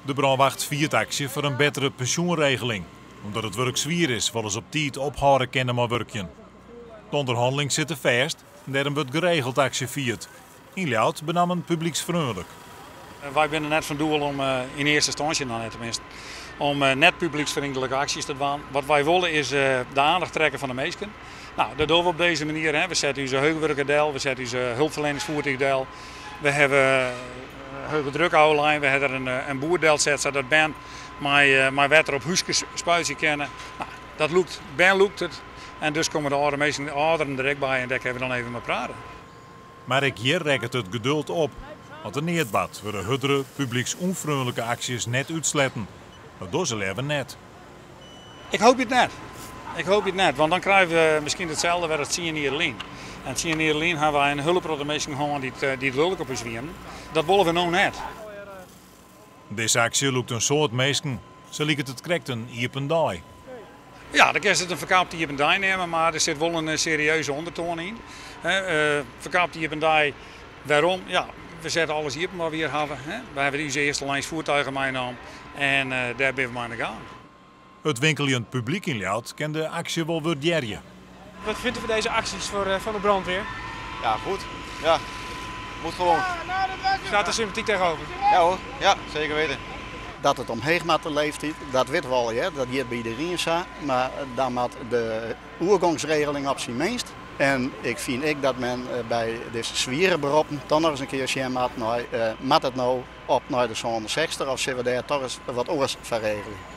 De brânwacht fiert aksje foar in bettere pensjoenregeling. Omdat it wurk swier is, wolle se op tiid ophâlde kinne mei wurkjen. De ûnderhannelings sitte fêst en dêrom wurdt geregeld aksje fierd. Yn Ljouwert benammen publyksfreonlik. Wy binne net fan doel om, yn earste ynstânsje noch net teminsten, om net publyksfreonlike aksjes te dwaan. Wat wy wolle is de aandacht trekke fan de minsken. No, dat dogge we op dizze manier. Hè. We sette ús hegewurker del, we sette ús hulpferleningsfoertuch del. We hawwe hegedrukôflein, we hawwe der in boerd delset sadat bern mei wetter op húskes spuitsje kinne. No, dat lûkt, bern lûkt it en dus komme de âlde minsken, de âlderen der ek by en dêr kinne we dan even mei prate. Mar ek hjir rekket it geduld op. As der neat bart, wurde hurdere, publyksûnfreonlike aksjes net útsletten. Dat dogge se leaver net. Ik hoopje it net. Ik hoopje it net, want dan krije we miskien itselde wer as 10 jier lyn. En 10 jier lyn hawwe wy in hiele protte minsken hân dy't lilk op ús wienen. Dat wolle we no net. Dizze aksje lûkt in soad minsken. Sa liket it krekt in iepen dei. Ja, dan kinst it in ferkapte iepen dei neame, mar der sit wol in serieuze ûndertoan yn. Ferkapte iepen dei, wêrom? Ja, we sette alles iepen wat we hjir hawwe. We hawwe ús earste lijns voertuigen meinaam en dêr binne we mei oan de gong. It winkeljend publyk yn Ljouwert kin de aksje wol wurdearje. Wat vindt u van deze acties van de brandweer? Ja, goed. Ja, moet gewoon. Staat er sympathiek tegenover? Ja hoor, ja, zeker weten. Dat it omheech moat de leeftiid, dat witte we al, hè? Dat giet by iderien sa. Mar dan moat de oergongsregeling op syn minst. En ik fyn ek dat men by dizze swiere beroppen dan noch ris in kear sjen moat nei, moat it no op nei de 67 of sille we dêr dochs ris wat oars foar regelje?